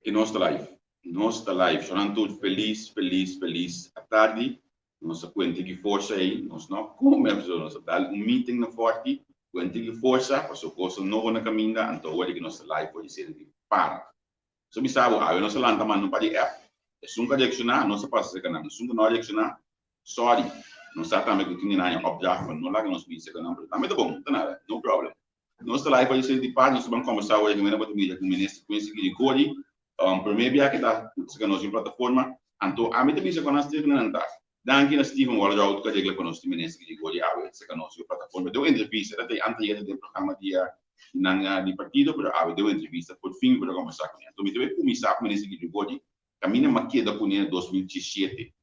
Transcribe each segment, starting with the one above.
Ki nos ta live. Nos ta live. Shonan tur felis, felis, felis atardi. Nos a kuenta ki forsa ei. Nos no a kome pasobra nos a dal un meeting na Forti. Kuenta ki forsa pasobra kosnan nobo na kaminda. Anto awor di ki nos ta live for di sede di para. So bisa bo, awe nos a lanta manda un par di app. Esun ku a reakshoná, nos a pasa serka nan. Esun ku no a reakshoná, sorry. Nos sa tambe ku tin di nan e opdracht pa no laga nos bin serka nan, pero tambe ta bon, no ta nada, no problem. Nos ta live for di sede di par, nos ta ban kombersá awor aki mena bo ta mira ku Minister Quincy Girigorie. Promé bia ke ta serka nos den plataforma, anto ami ta bisa ku nan Steven nan ta. Danki na Steven Walroud ku a regla pa nos tin Minister Girigorie awe serka nos den plataforma. Den un entrevista, e ta tei anteayer ta den programa di nan di partido, pero awe den un entrevista por fin mi por a kombersá kuné. Anto mi ta bai kuminsá ku Minister Girigorie, kaminda mi a keda kuné na 2017.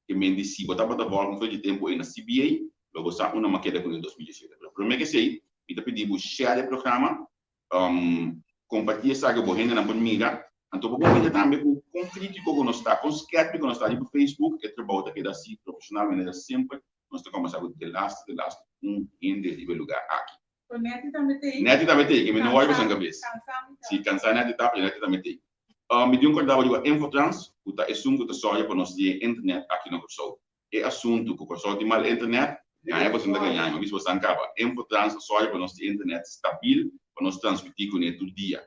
Ke men di si bo tabata vòlg un fecha di tempu ei na CBA, lo bo sa unda mi a keda kuné 2017. Pero promé ke esei, mi ta pidi bo share e programa, kompartí esaki bo hendenan por mira. Anto bo por mira tambe ku kon krítiko ku nos ta, kon skèrpi ku nos ta riba Facebook, e trabou ta keda así profeshonal manera semper nos ta kòmbersá ku delaste delaste un hende riba e lugá aki. Pero Netty tambe t'ei. Netty tambe t'ei, ke mi no wòrdu pasan kabes. Kansá mi ta. Si, kansá Netty ta, pero Netty tambe t'ei. Mi tin un kòrda bo riba Infotrans, ku ta esun ku ta sòrga pa nos tin e internet aki na Kòrsou. E asuntu ku Kòrsou tin mal internet, gaña boso no ta gaña, mi a bisa bosan kaba. Infotrans a sòrga pa nos tin internet stabil pa nos transmití kuné tur dia.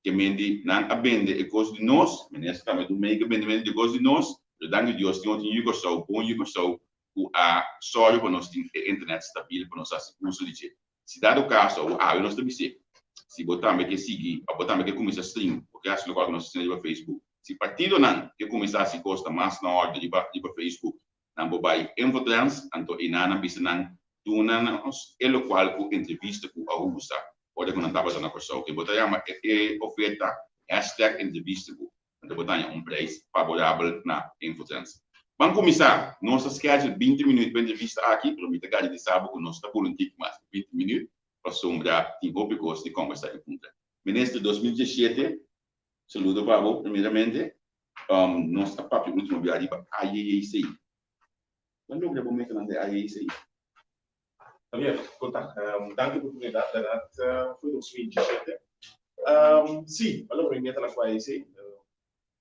Ke men di nan a bende e kos di nos, minister tambe dun mei ke bende mende di kos di nos, pero danki Dios tin otro yu Kòrsou, bon yu Kòrsou, ku a sòru pa nos tin e internet stabil pa nos hasi uso di dje. Si dado kaso awo awe nos ta bis'é, si bo tambe ke sigui òf bo tambe ke kuminsá stream bo ke hasi lokual ku nos ta haciendo riba Facebook. Si partidonan ke kuminsá hasi kos ta mas na òrdu riba riba Facebook, nan por bai Infotrends anto einan nan bisa nan duna nos e lokual ku entrevista ku a usa ora ku nan tabata na Kòrsou. Ke bo ta yama e oferta hashtag entrevista ku Anto bo ta haña un prijs favorabel na Infotrends. Ban kuminsá! Nos ta schedule 20 minuut pa entrevista aki, pero mi ta garantisa bo ku nos ta bula un tiki mas ku 20 minuut, pasobra tin hopi kos di kòmbersá i puntra. Minister, 2017, saludo pa bo primeramente. Nos a papia ultimo bia riba IAAC. Bo a logra bo metanan den IAAC? Javier, kon ta? Danki pa oportunidat, bèrdat foi 2017. Sí, a logra mi meta na ku IAC.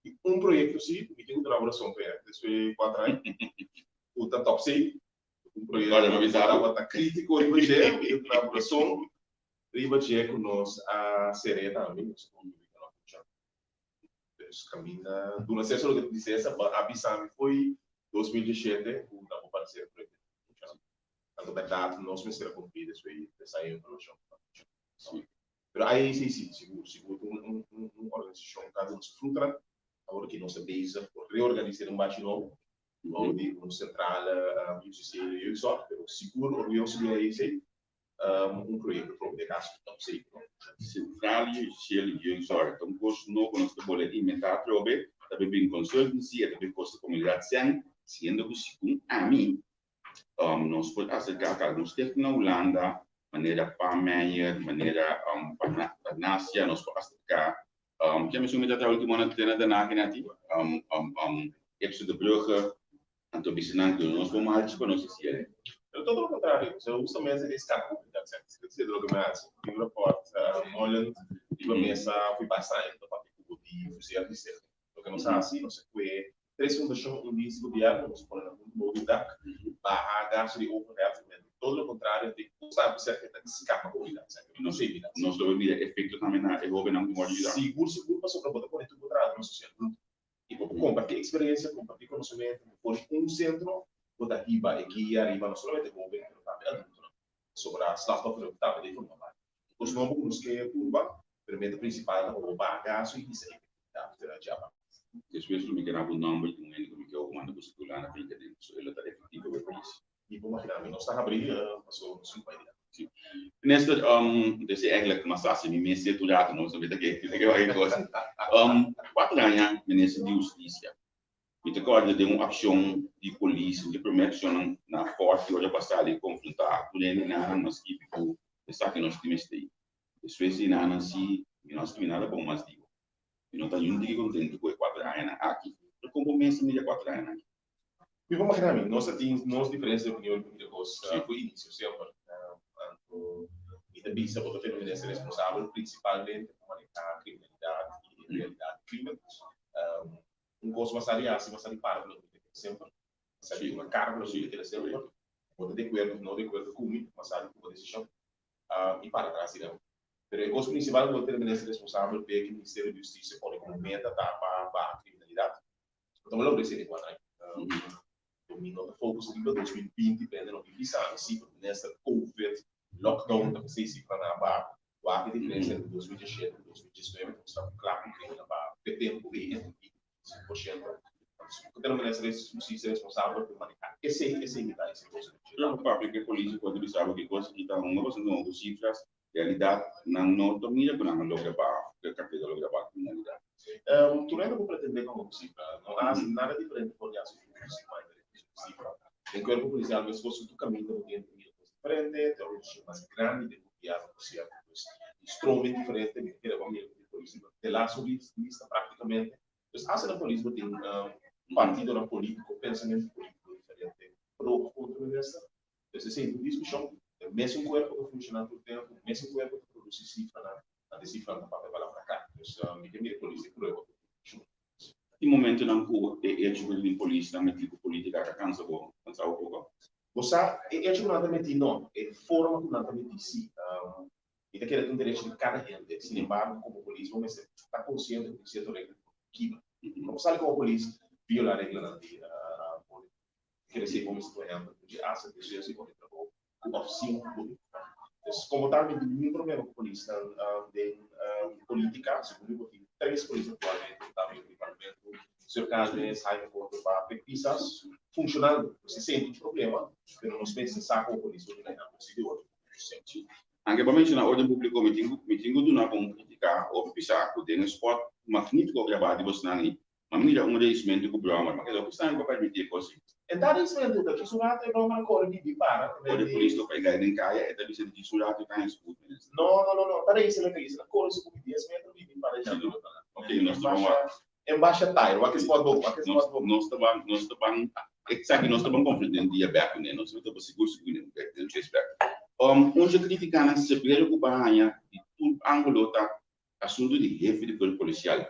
Tin un proyekto sí ku mi tin ku duna bo rason p'e, despues di kuater aña, ku ta Top C. Un proyekto ku mi tabata krítiko riba dje, mi tin ku duna bo rason riba dje ku nos a ser'é tambe, nos a konkluí ku no a funshoná. Dus kaminda duna Cesar loke ta di Cesar, bo a bisa mi fo'i 2017 ku na bo parecer e proyekto no funshoná. Tanto bèrdat nos mester a kumpli despues di tres aña di evaluashon ku ta funshoná. Sí. Pero IAC sí, sigur, sigur ta un un organisashon ku a duna su frutanan. Awor ki nos ta bezig ku reorganisá un bachi nobo, bou di un sentrale UCC di jeugdzorg, pero sigur orguyoso di IAC. Un proyekto propi den kaso di Top Safe no. Centrale Justitiële Jeugdzorg ta un kos nobo nos ta bole inventá atrobe, ta bin bin consultancy, e ta bin kosta komunidat sèn, siendo ku segun ami nos por aserká ku algun stichting na Hulanda, manera Pam Meijer, manera Parnasia, nos por aserká, ken mesun mi ta traha ultimo na Den Haag nati? Ipso de Brugge. Anto bisa nan ku nos bo malchi pa nos hasié. Pero todo lo contrario, so hustamente e escape comunidad sèt, esaki ta loke mi a hasi. Tin un rapport Holland riba mesa fui basta aña ku ta papia ku bo di fuseer di stichting. Loke nos a hasi, nos a kue tres fundashon, un dienst di gobièrnu, nos a pone nan huntu bou di un dak, baha gastu di overhead, todo lo contrario di ku sa bisa ke ta skapa komunidat, sa ke no sirbi nan. Nos lo por mira efekto tambe na e hóbennan ku wòrdu yuda. Sigur sigur pasobra bo ta pone tur bo trahadónan sosial huntu i bo por kompartí eksperensia, kompartí konosementu, bo por un sentro bo ta hiba e guia riba no solamente hóben pero tambe adultonan pasobra slachtoffernan tambe ta informá parti. Kos nobo ku nos ke purba, pero meta prinsipal ta pa bo baha gastu i hisa efektividat di dje apart. Despues lo mi ke na bo nòmber di un hende ku mi ke oku manda bo sirkulá na LinkedIn, so e lo ta efektivo pa e pais. Mi por magina mi nos ta habri paso nos tin bai Sí. Minister, dus eigenlijk mas hasi mi mes tur rato, no? So mi ta ke, mi ta ke wak kos. 4 aña minister di Hustisia. Mi ta kòrda den un akshon di polis, di promé akshonnan na Forti ora pasá di konfrontá tur hende nan mas skibi ku esaki nos tin mester. Despues di nan si, mi no a skibi nada bon mas digo. Mi no ta niun tiki kontentu ku e 4 añanan aki. Pero kon bo mes a mira 4 añanan aki? Mi por magina mi, nos a tin nos diferencia di opinion riba kos for inicio semper. Anto mi ta bisa bo ta tene un minister responsabel principalmente pa maneha kriminalidat i realidad. Crimen. Un kos mas a di hasi, mas a di para ku loke mi ta kere semper. Mas a di duna kara ku loke mi ta kere semper. Bo ta di akuerdo òf no di akuerdo ku mi, mas a di tuma desishon i para tras di nan. Pero e kos prinsipal ku bo ta tene minister responsabel p'e ku Ministerio di Hustisia pone komo meta ta pa baha kriminalidat. Bo ta logra esei den kuater aña. Mi no ta focus riba 2020 prende no bin bisa mi si pero minister covid lockdown ta p'esei sifranan a baha. Wak e diferencia entre 2017 ku 2019 ta mustra ku kla ku crimen a baha p'e tempu ei entre 20 i 25%. Anto ku ta minister hustisia responsabel pa maneha esei esei mi ta esei cosa. Pero papia ku e polis por ta bisa bo ki cosa ki ta hunga pasobra nan hunga ku sifras Realidat, nan no ta mira ku nan a logra baha ku e kartera a logra baha kriminalidat. Tur hende por pretendé pa hopi sifra. No a hasi nada diferente for di hasi un hustisia ku a sifra. Den kuerpo polisial meskos ku tur kaminda bo tin mira kos diferente, ta un hustisia mas grandi den gobièrnu por sierto pues stromen diferente. Mi ta kere bo a mira ku tin polis riba te laso lista praktikamente. Pues hasta den polis bo tin partidonan polítiko, pensamentu polítiko diferente pro òf kontra minister. Pues esei ta un diskushon. E mesun kuerpo ta funshoná tur tempu, e mesun kuerpo ta produsí sifranan, anto e sifranan ta papia palabra kla. Pues mi ke mira polis e prueba ku tin. Tin momentonan ku e echo ku tin polisnan metí ku polítika ta kansa bo, kansa bo poko? Bo sa, e echo ku nan ta metí no, e forma ku nan ta metí sí. Mi ta kere ta un derecho di kada hende, sin embargo komo polis bo mester ta konsiente ku tin sierto regla ku bo no kibra. No por sali komo polis violá reglanan di orden. Kere si bo mester por ehempel ku dje asa despues di ora di trabou ku òf sin bo Pues komo tal mi tin niun problema ku polisnan den politika, segun mi bo tin tres polis aktualmente ku ta miembro di parlamento, señor Calmes, Jaime Cordoba, Pek Pisas, funshonando. Pues esei no tin problema, pero nos mester sa komo polis bo duna ehempel si di orden públiko. Anke bo a menshoná orden públiko mi tin ku mi tin ku duna bo un kritika hopi pisá ku den e spòt magnífiko grabá di bosnan ei M'a mira un reismentu ku bròmer, m'a keda hopi straño ku a permití e kos ei. E ta reismentu ta djis un ratu e bròmer a kore bibi para. Ora e polis topa e gai den kaya, e ta bisa di djis un ratu e ta haña sput, minister. No, no, no, no ta reis, el a reis, el a kore su komo dies metro bibi para e djampi lo ta na. Ok, nos ta ban wak. En basha tairo, wak e spot bo, wak e spot bo. Nos ta ban, nos ta ban, esaki nos ta ban konfront'é un dia bèk kuné, nos ta ta sigur sigur kuné, den un chase bèk. Un dje kritikanan severo ku bo a haña di tur ángulo ta asuntu di hefe di kuerpo polisial.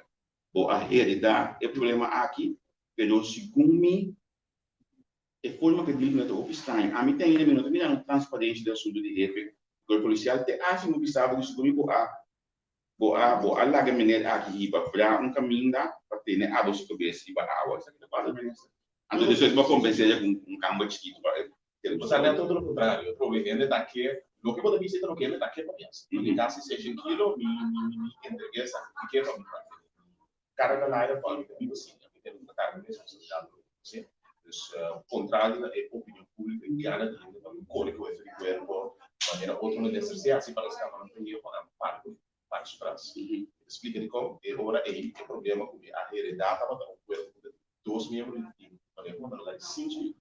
Bo a heredá e problema aki, pero segun mi e forma ku e deal ku nan ta hopi straño. Ami te ainda mi no ta mira un transparencia den asuntu di hefe ku e polisial te haci mi bisa bo ku segun mi bo a bo a bo a laga e meneer aki hiba bra un kaminda pa tene abo su kabes riba awa. Esaki ta pasa minister. Anto despues bo a kompens'é ya ku un kamba chikitu pa e keda Bo sa net todo lo kontrario. Atrobe hende ta ke loke bo ta bisa ta loke hende ta ke pa mi hasi. Mi kasi seishen kilo mi mi mi entreg'é sakrifik'é pa mi mantene mi kara na laira pa mi ta biba sin. Mi ta mi ta karga mi responsabilidat pa loke mi hasi. Dus kontrario na e opinion públiko i gana di hende pa mi kore ku hefe di kuerpo manera otro minister si hasi pa nan skapa nan pehio pa nan para ku para su tras. Mi ta splika dikon e ora ei e problema ku mi a heredá tabata un kuerpo ku ta tin dos miembro di tin manera ku manda lugar di sinku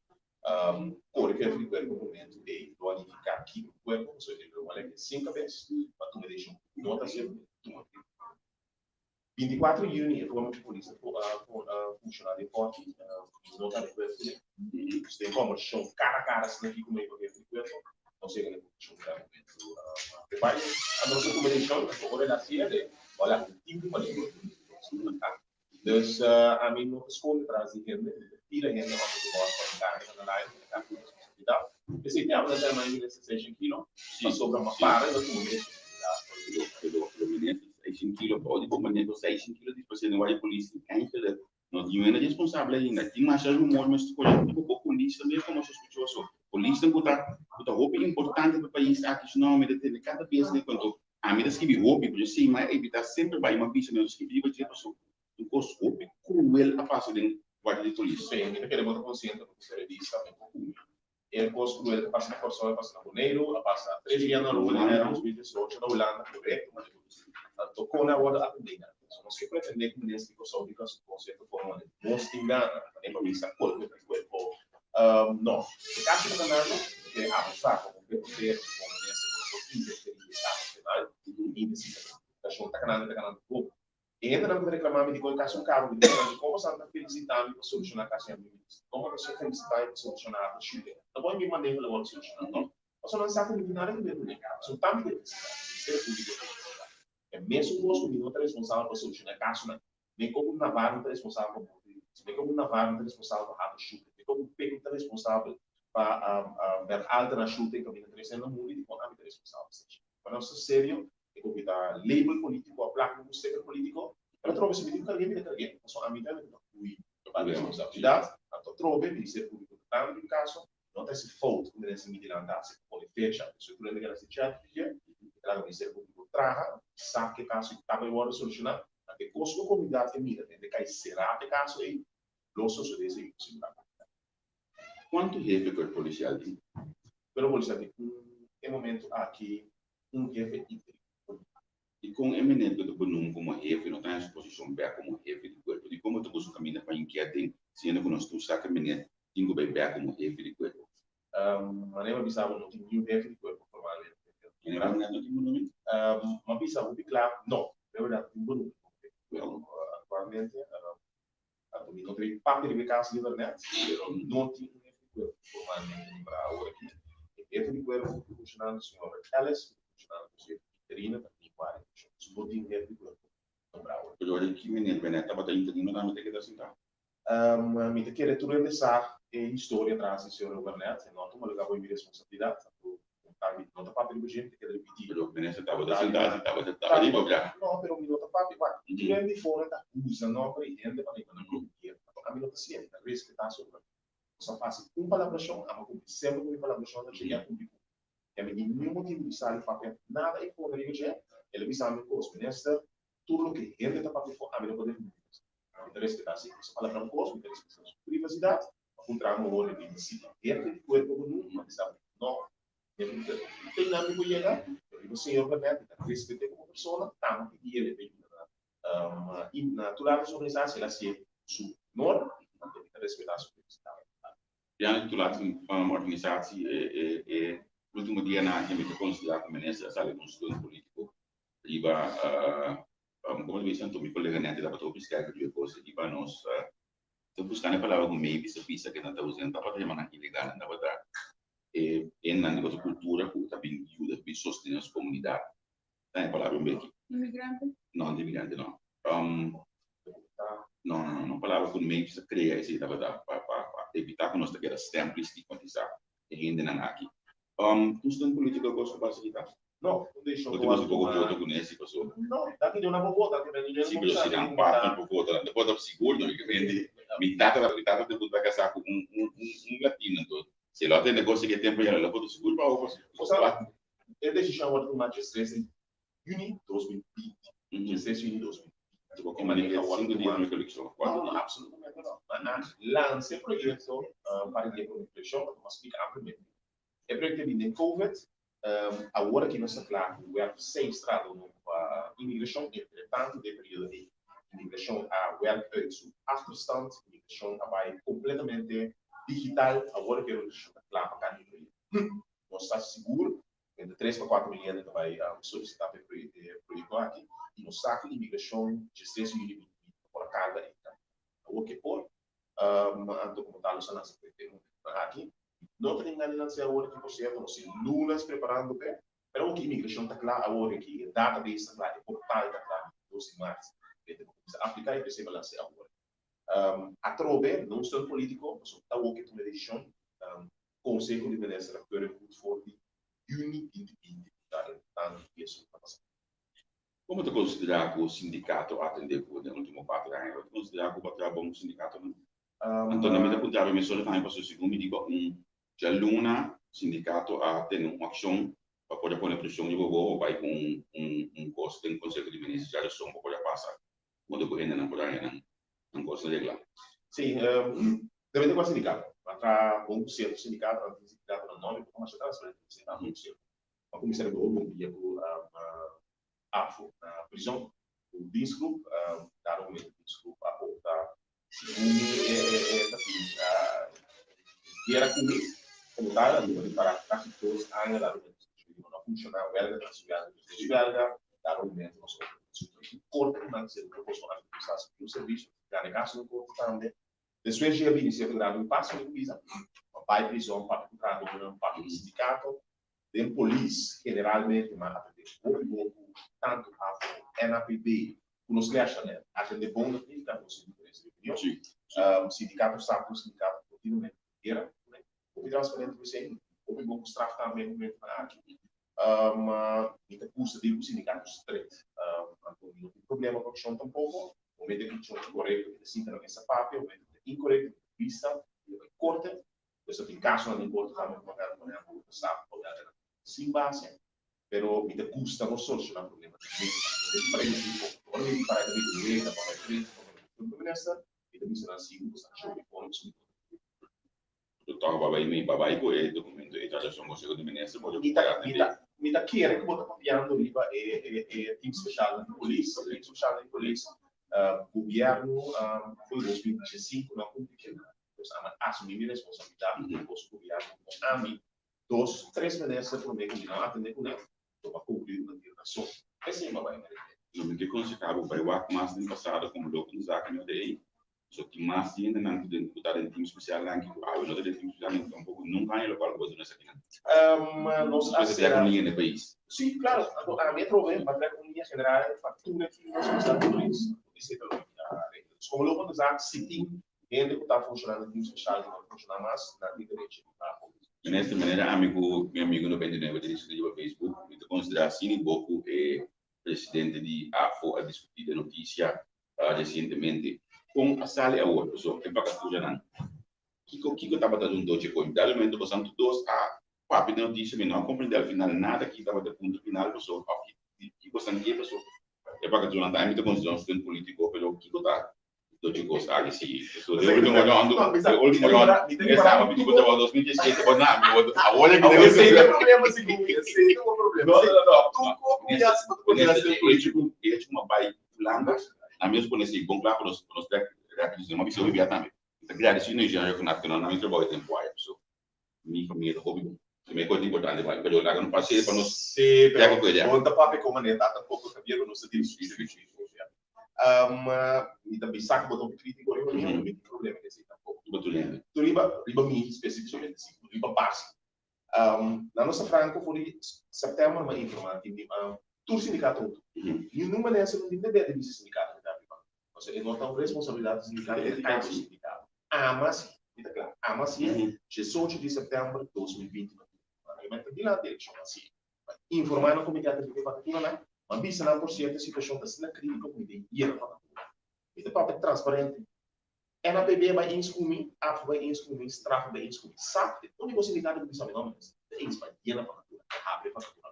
Kore ku di kuerpo momentu ei lo a nifiká kibra ku kuerpo, pasobra e lo wale ke sin kabes pa tuma e desishon ku no ta ser tuma. 24 yüni e forma ku polis ta funshoná den Fòrti no ta di kuerpo kuné. Nos den kòmbersashon kara a kara asina kiko mei papia di kuerpo, nos yega na e konklushon ku na e momentu e bai. Anto nos a tuma e desishon, anto ora el a siere, bo a laga un tim di maneho. Dus ami no ta skonde tras di hende, mi ta tira hende under the bus pa mi karga nan al aire, mi ta karga mi responsabilidat. P'esei te abra tema e minister seishen kilo, pasobra mi a para i mi a tuma mi responsabilidat. Pero, pero, pero minister seishen kilo, bou di bo maneho seishen kilo di presidente guardia polis tin enkele no tin hende responsabel ainda. Tin masha rumor mes ku bo bo polis tambe komo sospechoso. Polisnan ku ta ku ta hopi importante pa e pais aki su no mi ta tende kada bes den kuanto Ami ta skibi hopi, pero si mi a evitá semper bai mi a bisa mi no ta skibi riba dje pasobra un kos hopi kruel a pasa den guardia di polis. Sí, mi ta kere bo ta konsiente ku ta revista mi por kumi. E kos kruel ta pasa na Kòrsou, a pasa na Boneiru, a pasa tres bia na Aruba den aña 2018 na Hulanda, korekto, ma anto kon a wòrdu atendé nan? So nos ke pretendé ku minister di Kòrsou di kos kon sierto forma manera nos tin gana, manera pa bisa kuerpo ta kuerpo. No, e kaso ta ganando, mi kere avansa komo un reportero, komo minister ku no por interferí den kaso penal, mi ta sinta ku ta ganando, ta ganando bon. E hendenan ku ta reklamá mi di kon e kaso un kaba, mi ta bisa nan di kon boso ta felisitá mi pa solushoná kaso di mi minister? Kon bo ta felisitá mi pa solushoná e shooting? Ta bon mi maneho lo wòrdu solushoná, no? Pasobra nan sa ku mi tin nada ke ber kuné. Pasobra ta mi ta investigá, Ministerio Públiko ta investigá. E mesun kos ku mi no ta responsabel pa solushoná kasonan. Mi kon Navarro no ta responsabel pa morto di polis. Mi kon Navarro no ta responsabel pa Hato shooting. Mi kon Pik no ta responsabel pa Bert Altena shooting kaminda tres hende a muri. Dikon ami ta responsabel pa esei? Pa nos ta serio, e ku ta label politico, a plak un sticker politico, pero atrobe si mi tin ku karg'é, mi ta karg'é, pasobra ami ta hende ku ta hui pa responsabilidat. Anto atrobe Ministerio Públiko ta tanda di un kaso, no ta hasi fout ku minister mi dilanti a hasi ku pone fecha, pasobra tur hende keda hasi chat di dje, e ta laga Ministerio Públiko traha, sa ke kaso i ta bai wòrdu solushoná. Anto e kos ku komunidat ke mira den e kai será e kaso ei, lo sosodé si e posibilidat. Kuantu hefe kuerpo polisial tin? Kuerpo polisial tin un e momento aki un hefe interino. Di kon e meneer ku ta benoem komo hefe no ta haña su posishon bèk komo hefe di kuerpo? Di kon bo ta buska kaminda pa inkiet den siendo ku nos tur sa ku e meneer tin ku bai bèk komo hefe di kuerpo? Manera mi a bisa bo no tin niun hefe di kuerpo formalmente. Meneer Bernard no tin benoeming? Mi a bisa hopi kla no, meneer Bernard no tin benoeming komo hefe di kuerpo aktualmente. Anto mi no ta bin papia riba e caso di Bernard, pero no tin un hefe di cuerpo formalmente nombrá awor aki. E hefe di cuerpo cu ta funcionando, señor Ellis, cu ta funcionando como hefe interino, ta tin wari funcion. So no tin un hefe di cuerpo nombrá awor. Pero ora ki meneer Bernard tabata interino tambe ta keda sintá? Mi ta kere tur hende sa e historia tras di señor Bernard. E no a tuma lugar bo mi responsabilidad. Anto Mi no ta papia riba dje, mi ta keda ripití. Pero minister tabata sentá si tabata tabata riba bra. No, pero mi no ta papia. Wak, tur hende di fora ta usa nòmber di hende pa riba nan gobierno. Anto ami no ta siña, mi ta respetá su opinion. Nos a fasi un palabrashon, amo kumpli semper ku mi palabrashon ta dje, i a kumpli ku mi. I ami tin niun motibu di sali papia nada e fora riba dje. El a bisa mi un kos, Minister, tur loke hende ta papia for ami no por defendé mi mes. Mi ta respetá si nos a palabra un kos, mi ta respetá su privasidat. A puntra mi awor di si hende di kuerpo ku nu, mi a bisa no, hende di kuerpo no tin nan mi por yega, pero riba Señor Bernard mi ta respet'é komo persona, tamba pidi el e pa yuda na i na tur lado su organisasi el a hasié su honor, anto mi ta respetá su privasidad. Piano titular di un organisasi e e ultimo dianan aki mi ta konsiderá ku minister a sali ku un steun politiko riba komo ta bisa anto mi kolega Netty tabata hopi sterk riba e kos riba nos Ta buscando e palabra cu maybe sa bisa cu nan ta usa, nan tabata yama nan ilegal, nan tabata e hendenan di otro cultura cu ta bin yuda, ta bin sostene nos comunidad. Ta e palabra un beki. Inmigrante? No, no inmigrante no. No, no, no, no palabra cu maybe sa crea esey tabata pa pa pa evita cu nos ta keda stempel y stigmatisa e hendenan aki. Un steun politico cos cu pasa kita? No, un decision Bo cu tin wak poco tuma. voto cu Nancy paso. No, dat mi duna bo vota, te mi duna Sí, pero si nan partner por vota, nan ta vota sigur no, porque hende, mi tata, mi tata te puta casá cu un, un, un, un latino, entonces, si lo a tene cosa que tempo ya lo a vota sigur pa bo, paso. O sea, e decision a worde tuma diestres di juni 2020. 13 juni 2020. Bo como maneha 5 dia na coleccion, 4 dia. No, absolutamente no. Ma a lansa e proyecto pa di e prome coleccion, pa tuma splica ampliamente. E proyecto a bini den covid, Awor aki nos ta kla ku wèrk seis trahadó nobo pa imigrashon. Entre tantu den periodo ei imigrashon a wèrk uit su achterstand, imigrashon a bai kompletamente digital. Awor aki e organisashon ta kla pa kambia e proyekto. Nos ta sigur ku entre tres pa kuater mil hende ta bai solisitá pa e proyekto aki i nos sa ku imigrashon diestres di yüli binti binti ta por a karga e kantidat. Awor ke por, anto komo tal nos a lansa e proyekto e momentunan aki. No ta tin gana nan awor aki, por cierto, nos tin lunas preparando p'e, pero awor ki imigracion ta cla, awor aki e database ta cla, e portal ta cla, 2 di maart hende por cuminsa aplica y p'esey balance awor. Atrobe, no un steun politico, pasobra ta awor ki a tuma e decision, Conseho di Minister a keurig goed for di juni 2020 cu ta importante y esun ta pasa. Como ta considera cu sindicato a atende cu den ultimo cuater aña? Bo ta considera cu bo a traha bon cu sindicatonan? Anto na mi ta puntra mi mesora tambe pasobra segun mi di pa un djaluna sindikato a tene un akshon pa por a pone preshon riba bo pa bai ku un un kos den konseho di minister djarason pa por a pasa modo ku hendenan por haña nan nan kosnan regla. Sí, depende kua sindikato. Nan traha bon ku sierto sindikato, nan tin sindikatonan nobo ku ta masha transparente ku esei nan bon ku sierto. A kuminsá riba hopi un dia ku afo na prizon ku dienstgroep, dado momento dienstgroep a opta Segun mi e ta tin guera ku mi komo tal a dura di para kasi dos aña dado momento nos no a funshoná wèlga tras wèlga tras wèlga dado momento nos a opta ku korte ku nan sendo ku nos a kuminsá hasi un servisio gana e kaso den korte tambe despues dje a bini sierto grado di pas mi ku bisa pa bai prizòn papia ku trahadónan papia ku sindikato den polis generalmente nan a atendé hopi bon ku tantu afo NAPB. Ku nos lèsnan e atendé bon na krítika nos tin diferensia di opinion. Sindikato sa ku sindikato kontinuamente ta guera ku nan. Hopi transparente ku esei, hopi bon ku straf tambe e momentunan aki. Mi ta gusta di ku sindikato stret. Anto mi no tin problema ku akshon tampoko. Momento ku akshon ta korekto mi ta sinta na mesa papia, momento ku ta inkorekto mi ta bisa, mi ta bai korte. Pues ta tin kasonan den korte tambe ku manda ku ta sa ku sin base. Pero mi ta gusta nos soluciona problema den mesa. No den para ekipo. Ora mi para ta bini wega pa bai frente pa bai Punto Minister, mi ta bisa nan si ku boso ta show mi pone boso mi no ta kere. Bo ta tok bai mi bai ku e documento e tratashon Conseho di Minister bo ta Mi ta mi ta mi ta kere ku bo ta papiando riba e e e team specialnan di polis. Team specialnan di polis gobierno for di 2015 no a cumpli keda. Pues ami a asumi mi responsabilidad ku boso gobierno como ami. Dos, tres minister promé ku mi no a atendé kuné, lo a konkluí ku nan tin rason. P'esei mi a bai na reunion. No mi ke konsehá bo bai wak mas den pasado komo loke nos a kende ei. So tin mas hendenan ku den ku ta den team spesial nan ki ku awe no ta den team spesial nan tampoco nunka haña lokual ku bo duna esakinan. Nos a Despues a trek un liña den pais. Sí, klaro. Anto ami atrobe a trek un liña general pa tur e team spesial di polis. Esei ta loke mi a regla. Dus komo loke nos a si tin Hende ku ta funshoná den team speshal i no ta funshoná mas, nan tin derecho di traha polis. Minister, manera ami ku mi amigu 99 ta diskutí riba Facebook, mi ta konsiderá asina i bo ku e presidente di AFO a diskutí den notisia resientemente. Kon a sali awor? Pasobra e vakaturanan, kiko kiko tabata dun doce koe? Dado momento bosan tur dos a papia den notisia, mi no a komprendé al final nada ki tabata e punto final pasobra òf ki ki bosan ke pasobra e vakaturanan ta ami ta konsiderá un stunt polítiko, pero kiko ta Doce cos aki si. So de ultimo round, de ultimo round, esa mi tipo tabata 2017, but na, mi awor e Awor esei ta e problema sigur, esei ta un problema. No, no, no. Tu ko ku ya si bo ta konsidera ser político. E hecho ku mi a bai Hulanda, na mi a supone si bon kla pa nos pa nos trek reaktors, mi a bisa hopi bia tambe. Mi ta gradisi no Jean Reugnat ku nan mi trabou e tempu aya, so mi famia ta hopi bon. Mi kos importante pa mi, pero laga no pase pa nos Sí, pero bon ta papia kon manera ta tampoco Javier ku nos ta diri su servicio. Mi ta bisa ku bo ta un krítiko riba mi, no mi tin problema ku esei tampoco. Riba tur hende? Riba riba mi spesífikamente sí, riba base. Na nos ta franko for di sèptèmber mi a informá tin di tur sindikato huntu. Niun manera no tin deber di bisa sindikato ku ta riba. Pasobra e no ta un responsabilidat di sindikato, e ta kai ku sindikato. Ama si, mi ta kla, ama si e 18 di sèptèmber 2020 mi a informá. Mi ta dilanti elekshon asi. Mi a informá nan komité atrevité di vakaturanan. Mi a bisa nan por sierto e situashon ta asina krítiko ku mi den yena vakatura. Mi ta papia transparente. NAPB bai eens ku mi, APFA bai eens ku mi, Straffa bai eens ku mi. Sap e úniko sindikato ku bisa mi no minister. Ta eens pa yena vakatura, habri vakatura.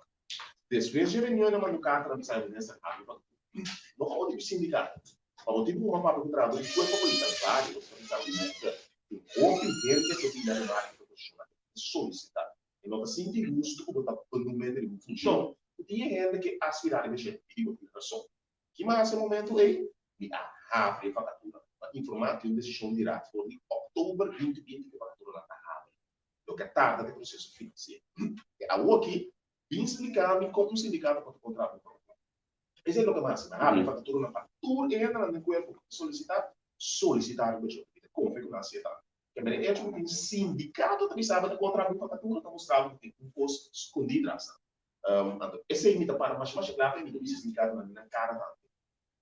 Despues dje reunion nan manda un karta nan bisa e minister habri vakatura. No ka otro sindikato. Pa motibu ku mi a papia ku trahador di kuerpo polisial varios ta bisa minister tin hopi hende ku tin na remarke pa posishon aki ta solisitá. E no ta sinti hustu ku bo ta benoemé den bo funshon. Ku tin e hende ke aspirá riba dje. Mi di bo tin rason. Ki mas e momentu ei, mi a habri e vakatura. Mi a informá di un desishon di Raad for di òktober 2020 ku e vakaturanan ta habri, loke a tarda ku e proseso finansiero. E awoki, bin splika mi kon un sindikato por ta kontra bo propio. Esei loke mi a hasi, mi a habri e vakaturanan pa tur e hendenan den kuerpo ku ta solisitá, solisitá riba dje. Mi ta konfia ku nan hasié tambe. Kember e echo ku tin sindikato ta bisa bo ta kontra bo vakatura ta mustra bo ku tin un kos skondí tras nan. Anto esei mi ta para masha masha kla pa e mi ta bisa sindikatonan den nan kara tambe.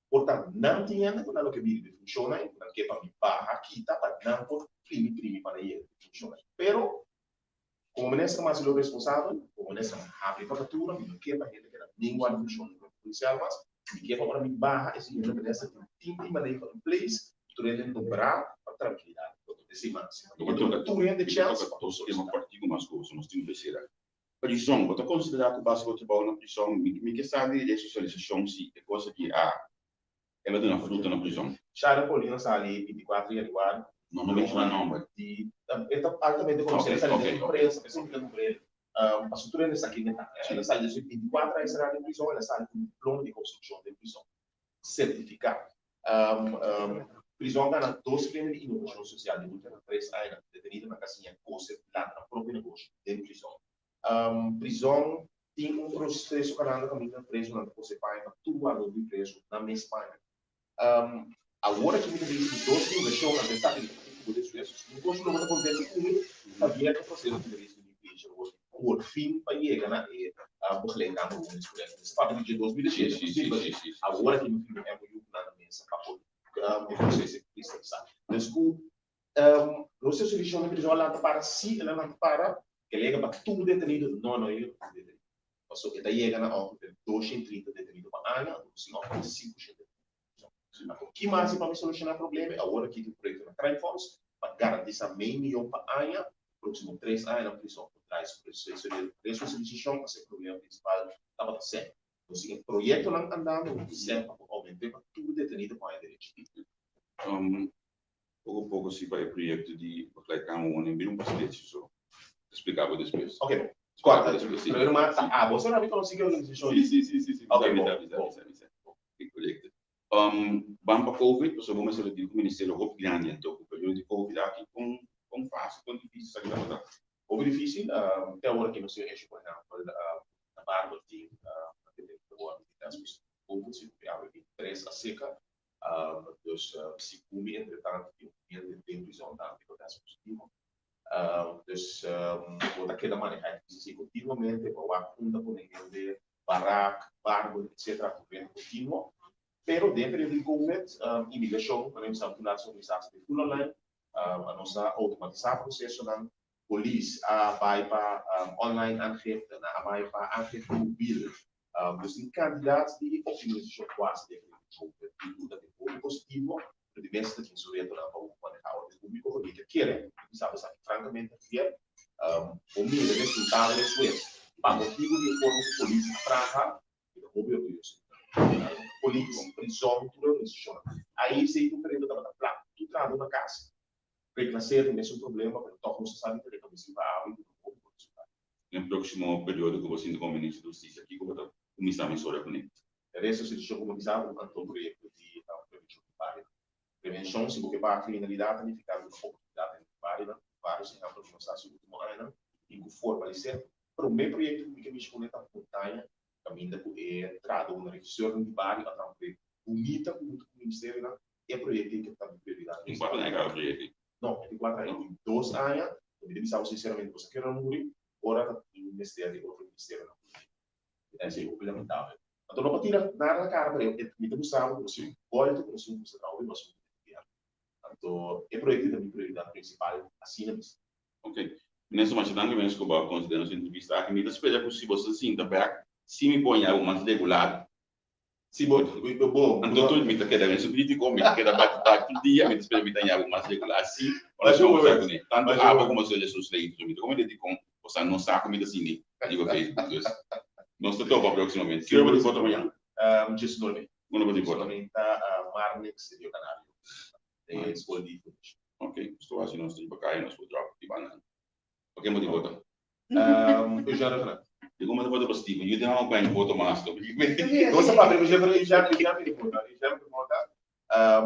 Por ta nan tin hende ku nan lo ke biri den funshonnan i ku nan ke pa mi baha kita pa nan por primi primi pa nan yega den funshonnan. Pero komo minister mi a hasi lo responsabel, komo minister mi a habri vakatura, mi no ke pa hende keda mingua den funshon den kuerpo polisial mas, mi ke pa ora mi baha e siguiente minister tin tin tin maneho in place, tur hende nombrá pa trankilidat. Esei mi a hasi. Mi ke duna tur hende chèns pa por solisitá. Prizon, bo ta konsiderá ku basa bo trabou na prizon? Mi ke sa di resosialisashon si e kos aki a el a duna fruto na prizon. Sharon Paulino sali 24 januari. No, no menshoná nòmber. Di, e ta altamente konosí, el a sali den prensa, p'esei mi ta nombr'é el. Pasobra tur hende sa ken e ta. El a sali despues di 24 aña será den prizon, el a sali ku un diploma di konstrukshon den prizon, sertifiká. Prizon gana dos premio di inovashon sosial den ultimo tres añanan. Detenidonan ta siña kose planta nan propio negoshi den prizon. Prizon tin un proseso kanando kaminda presonan ta kose paña pa tur wardador di preso nan mes paña. Awor aki mi ta bisa di dos invershon anto esaki mi ta papia ku bo despues. Un kos ku lo bo ta kontento ku mi ta bierto proseso ku ta bisa di mi awor por fin pa yega na e begeleidkamer woningsproject. Esaki papia di dje 2007 awor aki mi firma MOU ku nan. mesa pa por e proceso e kristalisá. Dus ku resosialisashon di prizòn a lanta para, sí el a lanta para, ke el a yega pa tur detenido? No, no a yega pa tur detenido. Pasobra e ta yega na ongeveer 230 detenido pa aña, anto nos tin ongeveer 500 detenido. Anto ki mas di pa mi solushoná e problema? Awor aki tin un proyekto na Crime Fonds pa garantisá mei miyon pa aña, próksimo tres añanan prizòn por trae su proseso di resosialisashon, pasobra e problema prinsipal tabata sèn. Nos tin e proyektonan andando, nos tin sèn pa por oument'é pa tur detenido ku haña derecho. Poko poko si pa e proyekto di Begeleidkamer Wonen bira un pastechi so. Ta splika bo despues. Ok, kòrta despues. Pero e ruman ta abo. Sera mi konosí ki organisashon. Si, si, si, si, si. Ok, bo, bo. Bisa, bisa, bisa. E proyekto. Ban pa Covid, pasobra bo mester a deal ku ministerio hopi grandi anto ku periodo di Covid aki kon kon fásil, kon difísil esaki tabata? Hopi difísil. Te awor aki nos tin un issue, por ehèmpel, na Barber tin ta wòrdu di tèst positivo Covid, si ku awe tin tres aseka. Dus si ku mi entretantu tin un hende den prizòn tambe ku a tèst positivo. Dus bo ta keda manehá e krisis ei kontinuamente, bo a wak unda pone hende, barak, barber, etcetera, ku renta kontinuo. Pero den e periodo di Covid, imigrashon, manera mi sa tur laat organisasi den full online, a nos a outomatisá prosesonan, polis a bai pa online aangifte, nan a bai pa aangifte mobil. Dus tin kantidat di optimalisashon ku hasi den periodo di Covid i ku ta den hopi positivo, pero di mes ta tin su retonan pa bo manehá órden públiko, pasobra mi ta kere, mi bisa bo esaki frankamente Javier, bo mira resultado despues pa motibu di e forma ku polis a traha, mi ta hopi orguyoso di nan. Polis, prizòn, tur e organisashonnan. Ahí esei tur periodo tabata plat, tur trahadó na kas. Replacer ta mesun problema, pero tog nos a sa di ta reconduci pa awe y duna hopi bon resultado. Den proximo periodo cu bo sinti como Minister di Husticia, kico bo ta cuminsa mesora cune? Resocialisacion como bisa un anto proyecto di prevencion di barionan. Prevencion, si bo ke baha criminalidad ta nifica duna oportunidad den barionan. Varios ehempel cu nos a haci ultimo añanan tin cu formalise. Prome proyecto cu mi ke mishi cune ta Montaña, caminda cu e trahadornan, regiseurnan di bario a traha un proyecto bunita hunto cu ministerionan. E proyecto ei ta mi prioridad Tin cuatro aña caba e proyecto ei? No, e tin cuatro aña. E tin dos aña. Mi ta bisa bo sinceramente, bo sa kere muri ora ta tin mester di otro ministerionan por ei. Mi ta hasi hopi lamentabel. Anto no pa tira nada na cara, pero mi ta mustra bo cu nos tin bolto, cu nos tin un trabaho riba asunto di gobierno. Anto e proyecto ei ta mi prioridad principal asina bisa. Ok. Minister, masha danki mes cu bo a considera nos entrevista aki. Mi ta spera cu si bo sa sinta bek, si mi por haña bo mas regular. Si bo, bo, Anto tur mi ta keda den su krítiko, mi ta keda bati bak tur dia, mi ta spera mi ta haña algu mas regular si ora nos kombersá kuné. Tantu abo komo señor Jesus Leito, mi ta komende dikon boso no sa ku mi ta sinti riba Facebook. Dus, nos ta topa próksimamente. Ki ora bo tin foto mañana? Djes nuebe. Unda bo tin foto? Solamente ta Marnix Rio Canario, den skol di fundashon. Ok, nos ta wak si nos ta riba kaya, nos por dròp di banda. Pa ken bo tin foto? Eugène Rafferat. Di como ta vota pa Steven? Yu den hou pa voto mas to. Nos a papia cu Eugène, Eugène, Eugène pidi vota, Eugène pidi vota.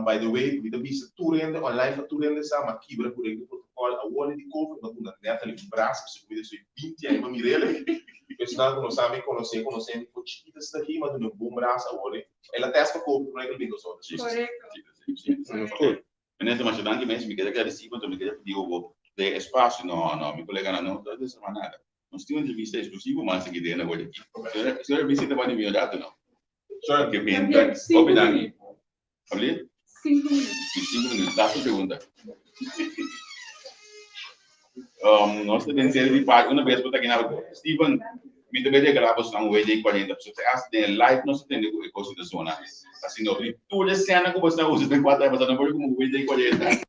By the way, mi ta bisa tur hende online pa tur hende sa, m'a kibra cu regla di protocol. Awor di Covid m'a duna Natalie un brasa pasobra cu mi ta soy 20 aña pa mir'el. Esnan cu no sa mi conoce, conoce mi for chikito asina aki, m'a duna un bon brasa awor. El a test pa Covid, pero no el bin nosotros. Correcto. Si, si, si. Correcto. Minister, masha danki mes, mi keda gradisí bo, mi keda pidi bo de espasio. No, no, mi koleganan no ta desarmá nada. Nos tin un entrevista eksklusivo mas aki den awor aki. Señora Visita ta bani mi un rato, no? Sure. Ke bien, danki. Hopi danki. Abli? Sinku minuut. Si, sinku minuut. Laatste pregunta. Nos ta den serie di party. Una bes bo ta gina Steven, mi ta bay regalá boso nan WD 40 pasobra te hasta den e live nos ta tende ku e kos ta sona. Asina no. Tur e sènnan ku boso a usa den kuater aña pasá no por komo WD 40.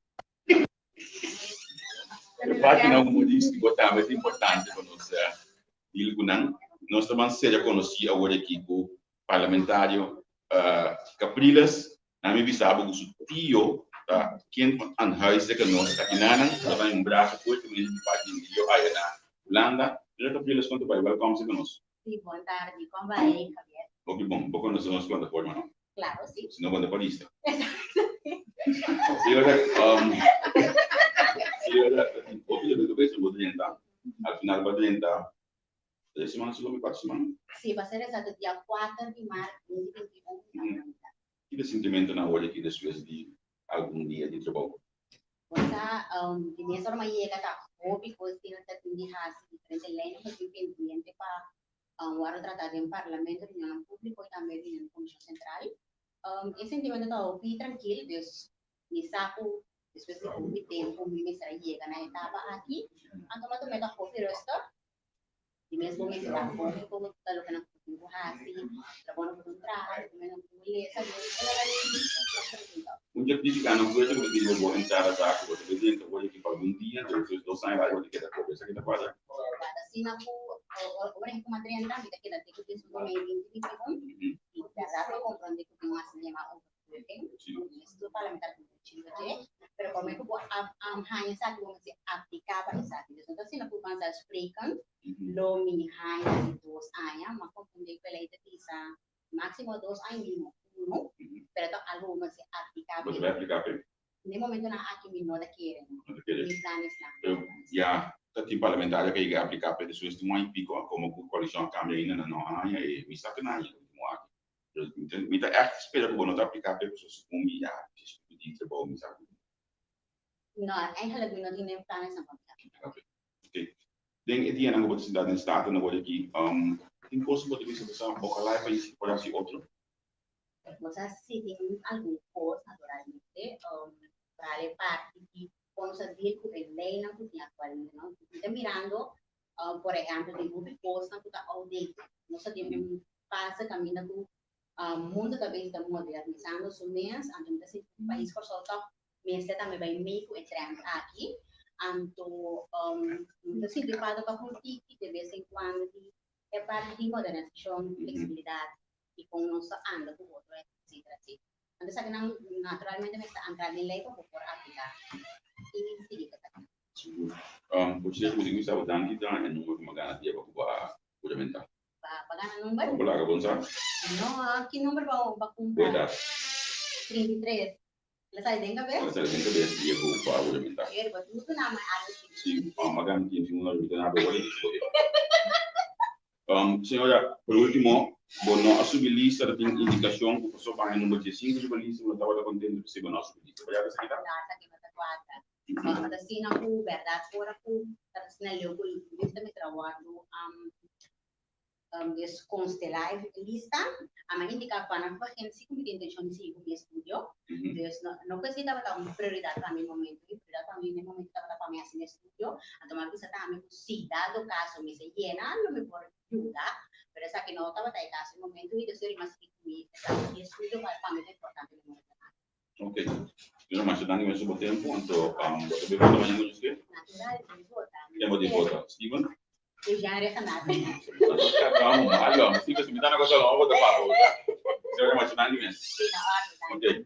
E partinan humorístiko tambe ta importante pa nos deal ku nan. Nos ta ban sera konosí awor aki ku parlamentario Capriles. Nan mi bisa bo ku su tio ta kind van aan huis de nos akinanan. Ta bai un brasa fuerte meneer di parti di mi tio aya na Hulanda. Señor Capriles kon ta bai? Welkom serka nos. Si, bon tardi. Kon bai, Javier? Hopi bon. Bo konosé nos plataforma, no? Claro, si. Si no, bo ta parista. Exacto. Señora, señora, hopi dolor di cabeza bo ta drenta. Al final bo a drenta tres siman, si no mi cuatro siman. Si, pa ser exacto, dia 4 di maart 2021 mi a drenta. Ki ta sintimentonan awor aki despues di algun dia di trabou? Bo sa, di mes ora mi a yega ta hopi kos tin ta tin di hasi, diferente leynan ku tin pendiente pa wòrdu tratá den parlamento, reunionnan públiko i tambe reunion di komishon sentral. E sentimento ta hopi trankil, dus mi sa ku despues di hopi tempu mi mester a yega na e etapa aki. Anto mi a tuma e ta hopi rustig. Di mes bo mester wak bon kon ta loke nan tin ku hasi, trabou nan por traha, dokumentonan ku lesa, dus e la la. Un dje kritika nan fuerte ku ta pidi bo bo entrada ta ku bo ta bini drenta wor aki pa algun dia, anto despues dos aña bai bo ta keda kobe. Esaki ta kuadra? Wak asina ku ora ku mi a drenta mi ta keda te ku dies un mei binti 21 i bèrdat mi komprondé ku tin un asina yamá overbrugging, mes tur parlamentario ku chingo dje, pero promé ku bo a haña esaki bo mester apliká pa esaki. Dus no ta asina ku vanzelfsprekend lo mi haña di dos aña, mi a komprondé ku e lei ta bisa máksimo dos aña mínimo uno, pero ta algu bo mester apliká Bo ta bai apliká p'e? Na e momentonan aki mi no ta kere no. No ta kere. Mi planes nan. Pero ya ta tin parlamentario ku a yega apliká p'e despues di un aña i piko, komo ku koalishon a kambia ainda nan no a haña e mi sa ku nan a haña e ultimo aki. Mi ta ègt spera ku bo no ta apliká p'e pasobra segun mi ya di trabou mi sa ku. No, eigenlijk mi no tin den planes nan pa mi apliká. Oke. Den e dianan ku bo ta sinta den Staten awor aki, tin kos ku bo ta bisa bo sa ojalá e pais por hasi otro? Bo sa si tin algun kos naturalmente, bral e parti di kon nos ta deal ku e leinan ku tin aktualmente, no? Mi ta mirando Por ehèmpel, tin hopi kosnan ku ta outdated. Nos ta den un fase kaminda ku mundu ta bezig ta modernisando su mes, anto mi ta sinti ku pais Kòrsou tòg mester tambe bai mee ku e trend aki. Anto mi ta sinti falta tòg un tiki de bes en kuando di e parti di modernisashon, fleksibilidat i kon nos ta anda ku otro etcetera etcetera. Anto esakinan naturalmente mester antra den lei pa bo por apliká i sigui ku esaki. Sigur. Por cierto, mi tin cu bisa bo danki ta e number cu mi a gana dia pa cu bo a huramenta. Pa gana number? Bo laga bon sa? No, ki number bo a cumpra? Bo edad? 33. El a sali den cabes? El a sali den cabes dia cu bo a huramenta. Pero bo tudo na mi algo si. Si, mi a gana 31 mi ta na bo ora di scoge. Señora, por ultimo, bo no a subi lista, ta tin indicacion cu pasobra bo a haña number 15 riba lista, bo no tabata contento p'esei bo no a subi lista. Bo ya ta esaki ta? No, esaki no ta cuadra. Nos ta asina ku bèrdat ora ku ta asina leu ku lista mester a wòrdu deskonstellá e lista, a mi a indiká ku nan begin si ku mi tin intenshon di sigui ku mi estudio. Dus no ku esei tabata un prioridat pa mi momento, e prioridat pa mi na e momento tabata pa mi hasi mi estudio. Anto mi a bisa tambe ku si dado kaso mi se yena lo mi por yuda, pero esaki no tabata e kaso e momento i dus mi a sigui ku mi estudio pa mi ta importante na e momento aki. Ok. Señora Masha, danki mes bo tempo. Anto, um, bo ta be vota mañana cu usted? Natural, di vota. Ken bo di vota? Steven? Jean Regenate. Vamos, malo. Steven, si mi ta na cosa, lo vota pa bo. Señora Masha, danki mes. Sí, na orde, danki. Ok.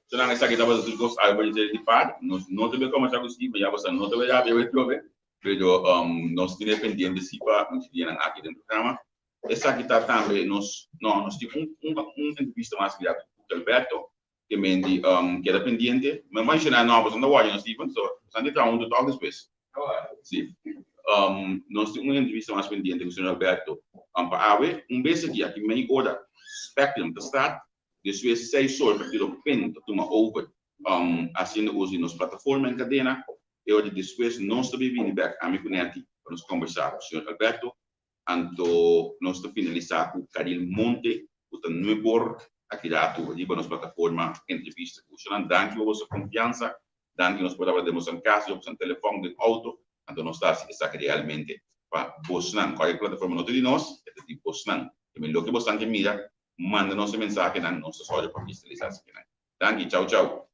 So nan esaki tabata tur cos algo di di par. Nos no ta be comenzar cu Steven, ya bosa no ta be rabia be trobe. Pero um, nos tiene pendiente si pa un dianan aki den programa. Esaki ta tambe nos, no, nos tin un, un, un entrevista mas ya cu Alberto, que men di um, keda pendiente. Me menciona no, boso no wari no Steven, so boso di traha hunto toch despues. Sí. Nos tin un entrevista mas pendiente cu señor Alberto. Pa awe, un bes aki, aki mei ora, Spectrum ta start, despues seis or partido pen ta tuma over, haciendo uso di nos plataforma en cadena, e ora di despues nos ta bin bini bek, ami cu Netty, pa nos combersa cu señor Alberto. Anto nos ta finalisá ku Karil Monte ku ta nuebor aki ratu riba nos plataforma Entrevista ku Ushanan. Danki pa boso konfiansa, danki nos por tabata den boso kas, den boso telefòn, den outo, anto nos ta hasi esaki realmente pa bosnan. Kòrda e plataforma no ta di nos, e ta di bosnan. Tambe loke bosnan ke mira, manda nos e mensahenan, nos ta sòru pa visualisá esakinan. Danki, chau chau.